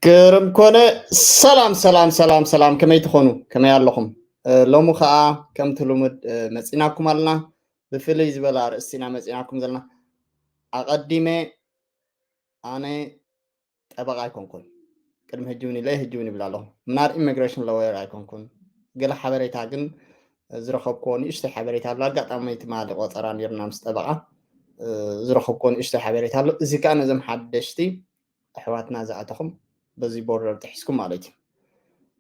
ግርም ኮነ። ሰላም ሰላም ሰላም ሰላም፣ ከመይ ትኾኑ? ከመይ ኣለኹም? እ፣ ሎሚ ኸዓ ከምቲ ልሙድ፣ እ፣ መፂናኩም ኣለና። ብፍልይ ዝበለ ኣርእስቲ ኢና መፂናኩም ዘለና። ኣቐዲመ ኣነ ጠበቓ ኣይኮንኩን። ቅድሚ ሕጂ እውን ኢለ፣ ሕጂ እውን ይብል ኣለኹ። ምናር ኢሚግሬሽን ሎየር ኣይኮንኩን። ገለ ሓበሬታ ግን ዝረኸብክዎ ንእሽተይ ሓበሬታ ኣሎ። ኣጋጣሚ ትማሊ ቆፀራ ነይርና ምስ ጠበቓ፣ እ፣ ዝረኸብክዎ ንእሽተይ ሓበሬታ ኣሎ። እዚ ከኣ ነዞም ሓደሽቲ ኣሕዋትና ዝኣተኹም በዚ ቦርደር ጥሒስኩም ማለት እዩ።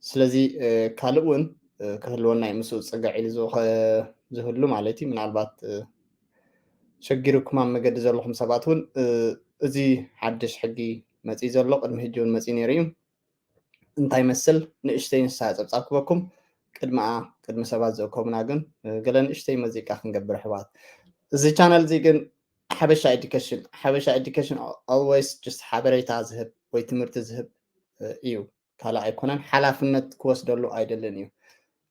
ስለዚ፣ እ፣ ካልእ እውን፣ እ፣ ክህልወና እዩ፣ ምስኡ ፅግዕ ኢሉ ዝኸ-፣ ዝህሉ ማለት እዩ። ምናልባት፣ እ፣ ሸጊሩኩም ኣብ መገዲ ዘለኹም ሰባት እውን፣ እ፣ እዚ ሓድሽ ሕጊ መፂኡ ዘሎ ቅድሚ ሕጂ እውን መፂኡ ነይሩ እዩ። እንታይ መስል ንእሽተይ ንሳ ጸብጻብ ክበኩም ቅድሚኣ፣ ቅድሚ ሰባት ዝእከቡና ግን፣ እ፣ ገለ ንእሽተይ መዚቃ ክንገብር ኣሕዋት። እዚ ቻነል እዚ ግን ሓበሻ ኤዱኬሽን፣ ሓበሻ ኤዱኬሽን always just ሓበሬታ ዝህብ ወይ ትምህርቲ ዝህብ፣ እ፣ እዩ። ካልእ ኣይኮነን። ሓላፍነት ክወስደሉ ኣይደልን እዩ።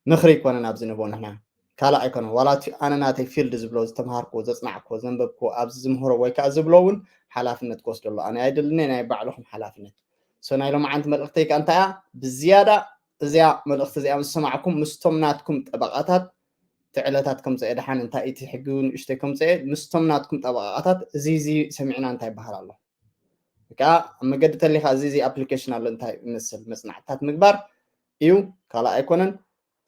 ምኽሪ ኣይኮነን ኣብዚ ንህቦ ንሕና። ካልእ ኣይኮነን። ዋላ እቲ ኣነ ናተይ ፊልድ ዝብሎ፣ ዝተምሃርክዎ፣ ዘጽናዕክዎ፣ ዘንበብክዎ፣ ኣብዚ ዝምህሮ ወይ ከኣ ዝብሎ እውን ሓላፍነት ክወስደሉ ኣነ ኣይደልን እየ፣ ናይ ባዕልኹም ሓላፍነት። So ናይ ሎማዓንቲ መልእኽተይ ከኣ እንታይ እያ? ብዝያዳ እዚኣ መልእኽቲ እዚኣ ምስ ሰማዕኩም ምስቶም ናትኩም ጠበቓታት እቲ ዕለታት ከምፅአ፣ ደሓን እንታይ እቲ ሕጊ እውን ንእሽተይ ከምፅአ፣ ምስቶም ናትኩም ጠበቓታት እዚ እዚ ሰሚዕና እንታይ ይበሃል ኣሎ? ከኣ ኣብ መገዲ ተሊኻ እዚ እዚ ኣፕሊኬሽን ኣሎ እንታይ ይመስል መጽናዕትታት ምግባር እዩ፣ ካልእ ኣይኮነን።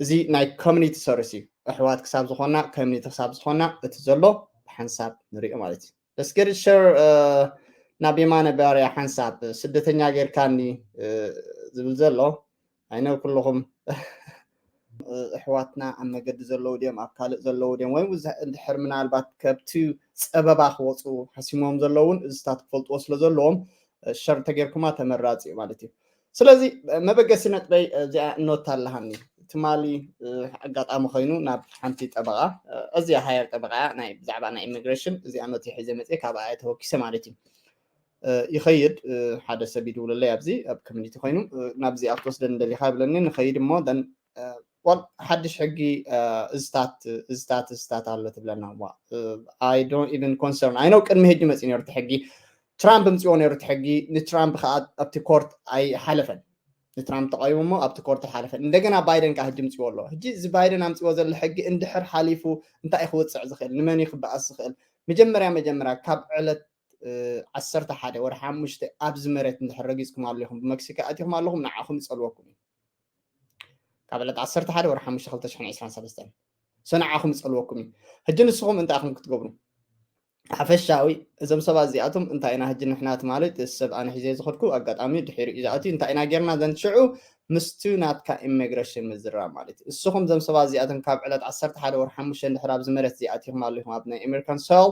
እዚ ናይ ኮሚኒቲ ሰርቪስ እዩ። ኣሕዋት ክሳብ ዝኾና፣ ኮሚኒቲ ክሳብ ዝኾና እቲ ዘሎ ብሓንሳብ ንሪኦ ማለት እዩ። Let's get it share፣ እ፣ ናብ የማነ ባርያ ሓንሳብ ስደተኛ ጌርካኒ፣ እ፣ ዝብል ዘሎ ኣይነ ኩልኹም፣ እ፣ ኣሕዋትና ኣብ መገዲ ዘለዉ ድዮም ኣብ ካልእ ዘለዉ ድዮም ወይ ብዙሕ እንድሕር ምናልባት ከብቲ ጸበባ ክወፁ ሓሲሞም ዘለዉ እውን እዚታት ክፈልጥዎ ስለ ዘለዎም፣ እ፣ ሸር ተጌርኩማ ተመራፂ እዩ ማለት እዩ። ስለዚ፣ እ፣ መበገሲ ነጥበይ፣ እ፣ እዚኣ ኖት ኣለሃኒ። ትማሊ፣ እ፣ ኣጋጣሚ ኮይኑ ናብ ሓንቲ ጠበቓ፣ እ፣ እዚኣ ሃየር ጠበቓ እያ፣ ናይ ብዛዕባ ናይ ኢሚግሬሽን እዚኣ ኖት ሒዘ መፅየ፣ ካብኣ እየ ተወኪሰ ማለት እዩ። እ፣ ይኸይድ፣ እ፣ ሓደ ሰብ ይድውለለይ ኣብዚ ኣብ ኮሚኒቲ ኮይኑ፣ እ፣ ናብዚኣ ክትወስደኒ ደሊኻ ይብለኒ፣ ንኸይድ እሞ ደን፣ እ፣ ዋል ሓድሽ ሕጊ፣ እ፣ እዝታት እዝታት እዝታት ኣሎ ትብለና። ዋ፣ እ፣ I don't even concern። I know ቅድሚ ሕጂ መፂኡ ነይሩ እቲ ሕጊ፣ ትራምፕ ምፅዎ ነይሩ እቲ ሕጊ፣ ንትራምፕ ከዓ ኣብቲ ኮርት ኣይሓለፈን። ንትራምፕ ተቃዊሙ እሞ ኣብቲ ኮርት ኣይሓለፈን። እንደገና ባይደን ከዓ ሕጂ ምፅዎ ኣሎ። ሕጂ እዚ ባይደን ኣምፅዎ ዘሎ ሕጊ እንድሕር ሓሊፉ እንታይ እዩ ክውፅዕ ዝኽእል? ንመን እዩ ክበኣስ ዝኽእል? መጀመርያ መጀመርያ ካብ ዕለት፣ እ፣ ዓሰርተ ሓደ ወርሒ ሓሙሽተ ኣብዚ መሬት እንድሕር ረጊፅኩም ኣለኹም፣ ብመክሲኮ ኣቲኹም ኣለኹም፣ ንዓኹም ይፀልወኩም እዩ። ካብ ዕለት ዓሰርተ ሓደ ወርሒ ሓሙሽተ ክልተ ሽሕን ዕስራን ሰለስተን። So ንዓኹም ይፀልወኩም እዩ። ሕጂ ንስኹም እንታይ ኢኹም ክትገብሩ? ሓፈሻዊ እዞም ሰባት እዚኣቶም እንታይ ኢና ሕጂ ንሕና ትማሊ እቲ ሰብ ኣነ ሒዘ ዝኸድኩ ኣጋጣሚ ድሒሩ እዩ ዝኣትዩ እንታይ ኢና ጌርና ዘንሽዑ ምስቲ ናትካ ኢሚግሬሽን ምዝራብ ማለት እዩ። እስኹም እዞም ሰባት እዚኣቶም ካብ ዕለት ዓሰርተ ሓደ ወርሒ ሓሙሽተ እንድሕር ኣብዚ መሬት እዚኣቲኹም ኣለኹም ኣብ ናይ ኣሜሪካን ሶይል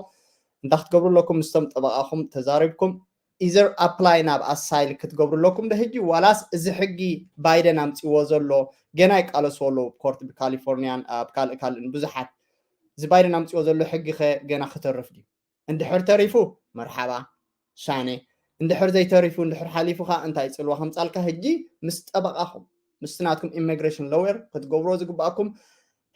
እንታይ ክትገብሩ ኣለኩም? ምስቶም ጠበቓኹም ተዛሪብኩም ኢዘር ኣፕላይ ናብ ኣሳይል ክትገብሩ ኣለኩም ዶ ሕጂ ዋላስ እዚ ሕጊ ባይደን ኣምፅዎ ዘሎ ገና ይቃለስዎ ኣለዉ ኮርት ብካሊፎርኒያን ኣብ ካልእ ካልእን ብዙሓት እዚ ባይደን ኣምፅዎ ዘሎ ሕጊ ኸ ገና ክተርፍ ድዩ? እንድሕር ተሪፉ መርሓባ ሻነ፣ እንድሕር ዘይተሪፉ እንድሕር ሓሊፉ ኸ እንታይ ፅልዋ ከምፃልካ ሕጂ ምስ ጠበቓኹም ምስቲ ናትኩም ኢሚግሬሽን ሎየር ክትገብርዎ ዝግባኣኩም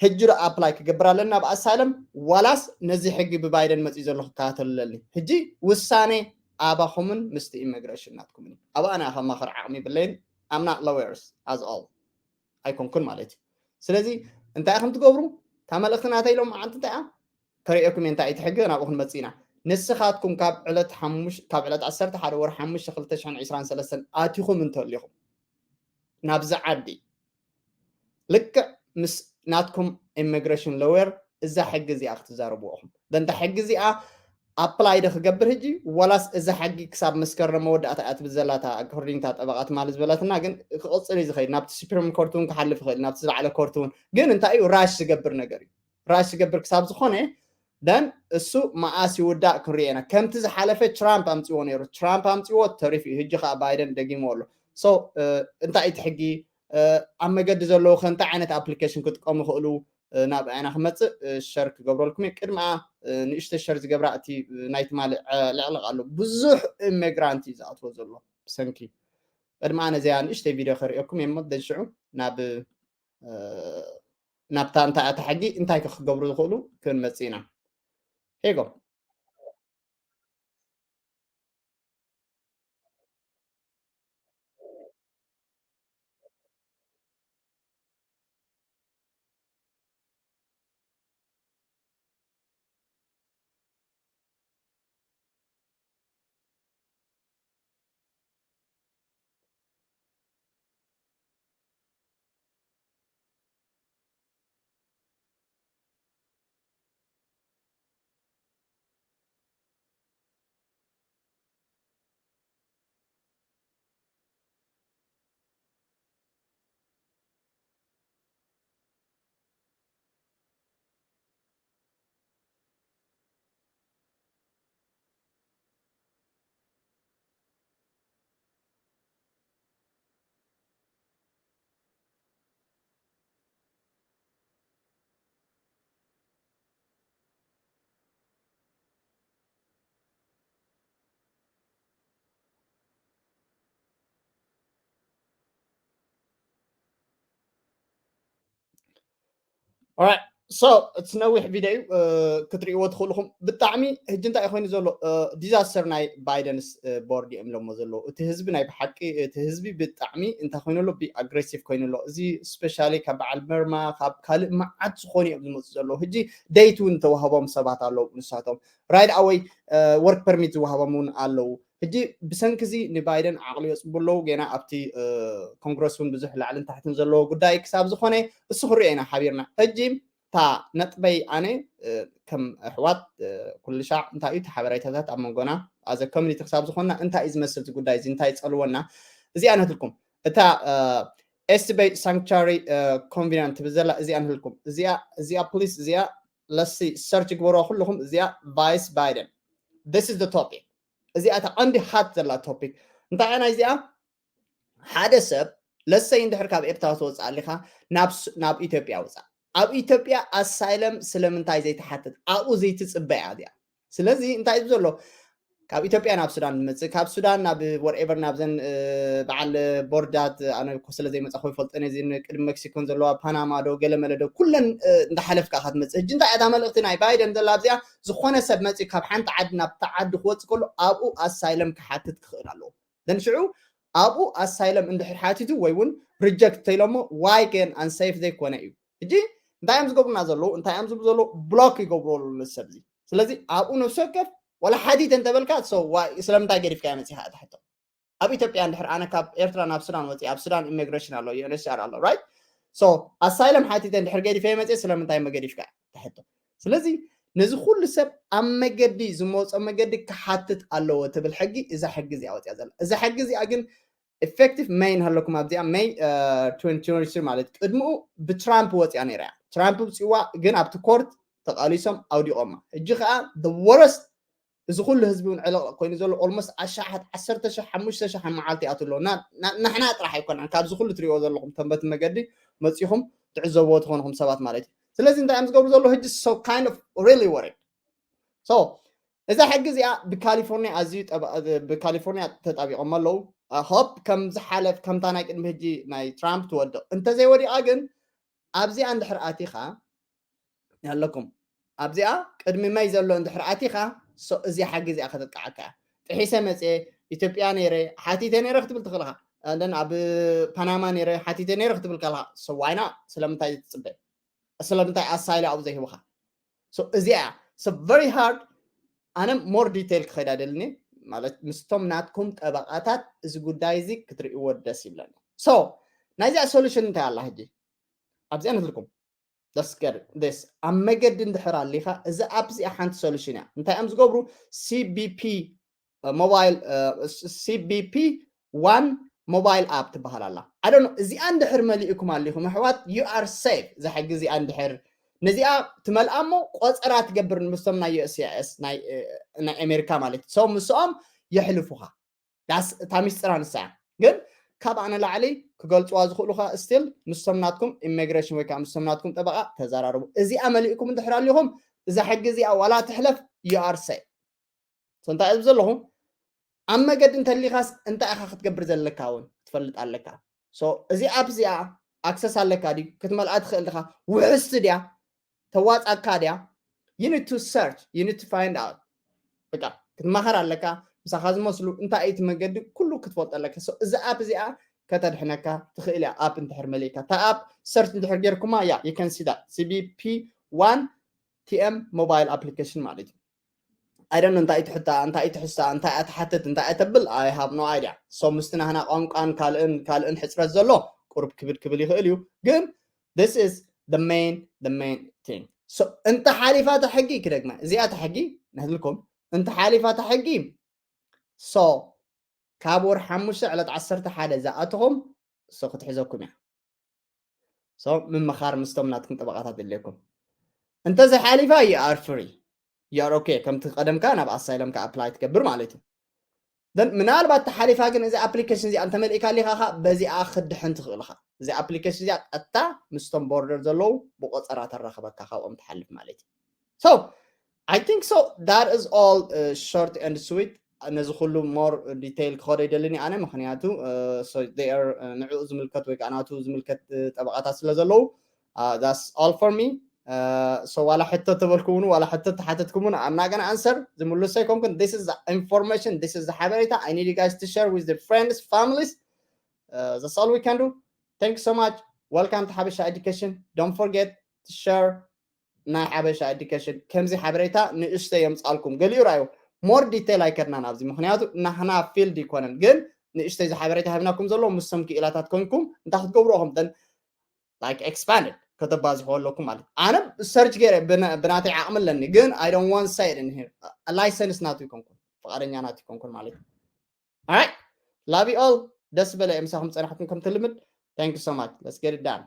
ሕጂ ዶ ኣፕላይ ክገብር ኣለና ኣብ ኣሳይለም ዋላስ ነዚ ሕጊ ብባይደን መፅኡ ዘሎ ክከታተሉ ኣለኒ? ሕጂ ውሳኔ ኣባኹምን ምስቲ ኢሚግሬሽን ናትኩምን እዩ። ኣብኣ ንኣ ከማኽር ዓቕሚ የብለይን። I'm not lawyers as all ኣይኮንኩን ማለት እዩ። ስለዚ እንታይ ኢኹም ትገብሩ? እታ መልእኽቲ ናተይ ኢሎም መዓልቲ እንታይ እያ? ከርእየኩም እየ እንታይ እቲ ሕጊ ናብኡ ክንመፅእ ኢና። ንስኻትኩም ካብ ዕለት ሓሙሽ-፣ ካብ ዕለት ዓሰርተ ሓደ ወርሒ ሓሙሽተ ክልተ ሽሕን ዕስራን ሰለስተን ኣቲኹም እንተሊኹም ናብዚ ዓዲ ልክዕ ምስ ናትኩም ኢሚግሬሽን ሎየር እዛ ሕጊ እዚኣ ክትዛረብዎ ኢኹም። በንታ ሕጊ እዚኣ ኣፕላይ ዶ ክገብር ሕጂ ዋላስ እዛ ሕጊ ክሳብ መስከረም መወዳእታ እያ ትብል ዘላታ ኣኮርዲንግ እታ ጠበቓ ትማሊ ዝበላትና ግን ክቕፅል እዩ ዝኸይድ ናብቲ ሱፕሪም ኮርት እውን ክሓልፍ ይኽእል ናብቲ ዝለዓለ ኮርት እውን ግን እንታይ እዩ ራሽ ዝገብር ነገር እዩ ራሽ ዝገብር ክሳብ ዝኾነ ደን እሱ መዓስ ይውዳእ ክንሪኦ ኢና ከምቲ ዝሓለፈ ትራምፕ ኣምፅዎ ነይሩ ትራምፕ ኣምፅዎ ተሪፉ እዩ ሕጂ ከዓ ባይደን ደጊምዎ ኣሎ so እንታይ እቲ ሕጊ ኣብ መገዲ ዘለዉ ከ እንታይ ዓይነት ኣፕሊኬሽን ክጥቀሙ ይኽእሉ ናብ ኣና ክመፅእ ሸር ክገብረልኩም እዩ ቅድሚኣ ንእሽተ ሸር ዝገብራ እቲ ናይ ትማሊ ለዕለቕ ኣሎ ብዙሕ ኢሚግራንት እዩ ዝኣትዎ ዘሎ ብሰንኪ ቅድሚኣ ነዚኣ ንእሽተይ ቪድዮ ከርእየኩም እየ እሞ ደንሽዑ ናብ ናብታ እንታይ ኣታ ሕጊ እንታይ ክገብሩ ዝኽእሉ ክንመፅእ ኢና ሄጎ Alright, so እቲ ነዊሕ ቪድዮ እዩ ክትሪእዎ ትኽእልኹም። ብጣዕሚ ሕጂ እንታይ ኮይኑ ዘሎ? ዲዛስተር ናይ ባይደንስ ቦርድ እዮም ለሞ ዘለዉ። እቲ ህዝቢ ናይ ብሓቂ እቲ ህዝቢ ብጣዕሚ እንታይ ኮይኑ ኣሎ? ቢ ኣግሬሲቭ ኮይኑ ኣሎ። እዚ ስፔሻሊ ካብ በዓል መርማ ካብ ካልእ መዓት ዝኾኑ እዮም ዝመፁ ዘለዉ። ሕጂ ደይት እውን ተዋህቦም ሰባት ኣለዉ። ንሳቶም ራይድ ኣወይ ወርክ ፐርሚት ዝዋሃቦም እውን ኣለዉ። ሕጂ ብሰንኪ እዚ ንባይደን ዓቕሊ የፅቡ ኣለዉ። ገና ኣብቲ ኮንግረስ እውን ብዙሕ ላዕልን ታሕትን ዘለዎ ጉዳይ ክሳብ ዝኾነ እሱ ክሪኦ ኢና ሓቢርና። ሕጂ እታ ነጥበይ ኣነ ከም ኣሕዋት ኩሉ ሻዕ እንታይ እዩ እቲ ሓበሬታታት ኣብ መንጎና ኣዘ ኮሚኒቲ ክሳብ ዝኾንና እንታይ እዩ ዝመስል እቲ ጉዳይ እዚ እንታይ ይፀልወና እዚኣ ነትልኩም እታ ኤስቲ ቤይ ሳንክቹሪ ኮንቪኒንት ትብል ዘላ እዚኣ ንህልኩም እዚኣ እዚኣ ፕሊስ እዚኣ ለሲ ሰርች ግበሮ ኩልኹም እዚኣ ቫይስ ባይደን this is the topic እዚኣ እታ ቀንዲ ሃት ዘላ ቶፒክ እንታይ እያ ናይ እዚኣ ሓደ ሰብ ለሰይ እንድሕር ካብ ኤርትራ ትወፅእ ኣሊኻ ናብ ኢትዮጵያ ውፃእ ኣብ ኢትዮጵያ ኣሳይለም ስለምንታይ ዘይትሓትት ኣብኡ ዘይትፅበያ እዚኣ ስለዚ እንታይ እዩ ዘሎ ካብ ኢትዮጵያ ናብ ሱዳን ዝመፅእ ካብ ሱዳን ናብ ወርኤቨር ናብዘን በዓል ቦርዳት ኣነ ስለ ዘይመፃ ኮይፈልጠን እዚ ቅድሚ ሜክሲኮን ዘለዋ ፓናማ ዶ ገለመለ ዶ ኩለን እንዳሓለፍካ ኢካ ትመፅእ ሕጂ እንታይ እታ መልእክቲ ናይ ባይደን ዘላ ኣብዚኣ ዝኾነ ሰብ መፅኡ ካብ ሓንቲ ዓዲ ናብቲ ዓዲ ክወፅእ ከሎ ኣብኡ ኣሳይለም ክሓትት ክኽእል ኣለዎ ዘን ሽዑ ኣብኡ ኣሳይለም እንድሕር ሓቲቱ ወይ እውን ሪጀክት ተይሎሞ ዋይ ገን ኣንሰይፍ ዘይኮነ እዩ ሕጂ እንታይ እዮም ዝገብሩና ዘለዉ እንታይ እዮም ዝብሉ ዘለዉ ብሎክ ይገብሩ ኣለዉ ነዚ ሰብ እዚ ስለዚ ኣብኡ ነፍሲ ወከፍ ወላ ሓቲተ እንተበልካ ስለምንታይ ገዲፍካ መፂኻ እታ ሕቶ ኣብ ኢትዮጵያ እንድሕር ኣነ ካብ ኤርትራ ናብ ሱዳን ወፂ ኣብ ሱዳን ኢሚግሬሽን ኣሎ ዩኤንኤችሲኣር ኣሎ ራይት ሶ ኣሳይለም ሓቲተ እንድሕር ገዲፈ መፅእ ስለምንታይ መገዲፍካ እታ ሕቶ ስለዚ ነዚ ኩሉ ሰብ ኣብ መገዲ ዝመፆ መገዲ ክሓትት ኣለዎ ትብል ሕጊ እዛ ሕጊ እዚኣ ወፅያ ዘላ እዛ ሕጊ እዚኣ ግን ኢፌክቲቭ መይ ንሃለኩም ኣብዚኣ መይ ማለት ቅድሚኡ ብትራምፕ ወፅያ ነይራ እያ ትራምፕ ውፅዋ ግን ኣብቲ ኮርት ተቃሊሶም ኣውዲቆማ እጂ ከዓ ወረስት እዚ ኩሉ ህዝቢ እውን ዕለቕ ኮይኑ ዘሎ ኦልሞስት ኣሻሓት ዓሰርተ ሺሕ ሓሙሽተ ሺሕ ኣብ መዓልቲ ይኣቱ ኣሎ ንሕና ጥራሕ ኣይኮናን ካብዚ ኩሉ ትሪእዎ ዘለኹም ተንበቲ መገዲ መፂኹም ትዕዘብዎ ትኾንኹም ሰባት ማለት እዩ ስለዚ እንታይ እዮም ዝገብሩ ዘሎ ሕጂ so kind of really worried so እዛ ሕጊ እዚኣ ብካሊፎርኒያ ኣዝዩ ብካሊፎርኒያ ተጣቢቆም ኣለዉ ሆፕ ከም ዝሓለፍ ከምታ ናይ ቅድሚ ሕጂ ናይ ትራምፕ ትወድቕ እንተዘይወዲቓ ግን ኣብዚኣ እንድሕር ኣቲኻ ኣለኩም ኣብዚኣ ቅድሚ መይ ዘሎ እንድሕር ኣቲኻ እዚኣ ሓጊ እዚኣ ከተጥቃዓካ እያ ጥሒሰ መፅየ ኢትዮጵያ ነይረ ሓቲተ ነይረ ክትብል ትኽእልኻ ን ኣብ ፓናማ ነይረ ሓቲተ ነይረ ክትብል ከለካ ሰዋይና ስለምንታይ ትፅበ ስለምንታይ ኣሳይለ ኣብኡ ዘይህብኻ እዚኣ very hard ኣነ more detail ክኸይድ ኣይደልኒ ማለት ምስቶም ናትኩም ጠበቃታት እዚ ጉዳይ እዚ ክትርእይዎ ደስ ይብለኒ so ናይዚኣ solution እንታይ ኣላ ሕጂ ኣብዚኣ ንትልኩም ደስገር ስ ኣብ መገዲ እንድሕር ኣሊኻ እዚ ኣፕ እዚኣ ሓንቲ solution እያ እንታይ እዮም ዝገብሩ cbp mobile cbp one mobile app ትበሃል ኣላ ኣዶ እዚኣ እንድሕር መሊእኩም ኣሊኹም ኣሕዋት you are safe እዛ ሕጊ እዚኣ እንድሕር ነዚኣ ትመልኣ እሞ ቆፀራ ትገብር ንምስቶም ናይ ዩኤስሲኣይኤስ ናይ ኣሜሪካ ማለት እዩ ሰው ምስኦም የሕልፉኻ ዳስ እታ ሚስጥራ ንሳ እያ ግን ካብ ኣነ ላዕሊ ክገልፅዋ ዝኽእሉኻ ስቲል ምስቶም ናትኩም ኢሚግሬሽን ወይ ከዓ ምስቶም ናትኩም ጠበቃ ተዘራርቡ እዚኣ መሊእኩም እንድሕር ኣሊኹም እዛ ሕጊ እዚኣ ዋላ ትሕለፍ you are safe እንታይ እብ ዘለኹም ኣብ መገዲ እንተሊኻስ እንታይ ኢኻ ክትገብር ዘለካ እውን ትፈልጥ ኣለካ እዚ ኣፕ እዚኣ ኣክሰስ ኣለካ ድዩ ክትመልኣ ትኽእል ድኻ ውሕስቲ ድያ ተዋፃካ ድያ you need to search you need to find out በቃ ክትማኸር ኣለካ ምሳኻ ዝመስሉ እንታይ እዩ እቲ መገዲ ኩሉ ክትፈልጦ ኣለካ እዚ ኣፕ እዚኣ ከተድሕነካ ትኽእል እያ ኣፕ እንድሕር መሊእካ እታ ኣፕ ሰርች እንድሕር ጌርኩማ እያ you can see that cbp one tm mobile application ማለት እዩ ኣይደን እንታይ ትሕታ እንታይ ትሕሳ እንታይ ኣትሓትት እንታይ ኣተብል I have no idea so ምስቲ ናህና ቋንቋን ካልእን ካልእን ሕፅረት ዘሎ ቁሩብ ክብድ ክብል ይኽእል እዩ ግን this is the main the main thing so እንተ ሓሊፋ እታ ሕጊ ክደግማ እዚኣ እታ ሕጊ ንህልኩም እንተ ሓሊፋ እታ ሕጊ so ካብ ወር ሓሙሽተ ዕለት ዓሰርተ ሓደ ዝኣተኹም so ክትሕዘኩም እያ so ምምኻር ምስቶም ናትኩም ጠበቃታት የድልየኩም እንተዘይሓሊፋ you are free you are okay ከምቲ ቀደምካ ናብ ኣሳይለምካ ኣፕላይ ትገብር ማለት እዩ ምናልባት ተሓሊፋ ግን እዚ ኣፕሊኬሽን እዚኣ እንተመልእካ ሊኻኻ በዚኣ ክድሕን ትኽእልኻ እዚ ኣፕሊኬሽን እዚኣ ቀጥታ ምስቶም ቦርደር ዘለዉ ብቆፀራ ተራኽበካ ካብኦም ትሓልፍ ማለት እዩ so I think so that is all uh, short and sweet ነዚ ኩሉ more detail ክኸዶ ይደልን ኣነ ምክንያቱ ንዕኡ ዝምልከት ወይ ከዓ ናቱ ዝምልከት ጠበቃታት ስለ ዘለዉ Uh, that's all for me. Uh, so ዋላ ሕቶ ተበልኩምኒ ዋላ ሕቶ ተሓተትኩምኒ I'm not gonna answer። ዝምልሶ ኣይኮንኩን። This is the information, this is the ሓበሬታ. I need you guys to share with the friends, families. Uh, that's all we can do. Thank you so much. Welcome to ሓበሻ Education. Don't forget to share ናይ ሓበሻ Education። ከምዚ ሓበሬታ ንእሽተይ የምፃልኩም። ገሊኡ ራዩ more detail ኣይከድናን ኣብዚ፣ ምክንያቱ ናህና field ይኮነን፣ ግን ንእሽተይ እዚ ሓበሬታ ሂብናኩም ዘሎ ምስ ሰም ክኢላታት ኮንኩም እንታይ ክትገብሩ ኢኹም then like expanded ከተባዝሑ ኣለኩም ማለት። ኣነ search ገይረ ብና- ብናተይ ዓቕሚ ኣለኒ፣ ግን I don't want say it in here። License ናቱ ይኮንኩን፣ ፍቃደኛ ናቱ ይኮንኩን ማለት እዩ። Alright, love you all። ደስ በለ ምሳኹም ፀናሕኩም ከም ትልምድ። Thank you so much. Let's get it done.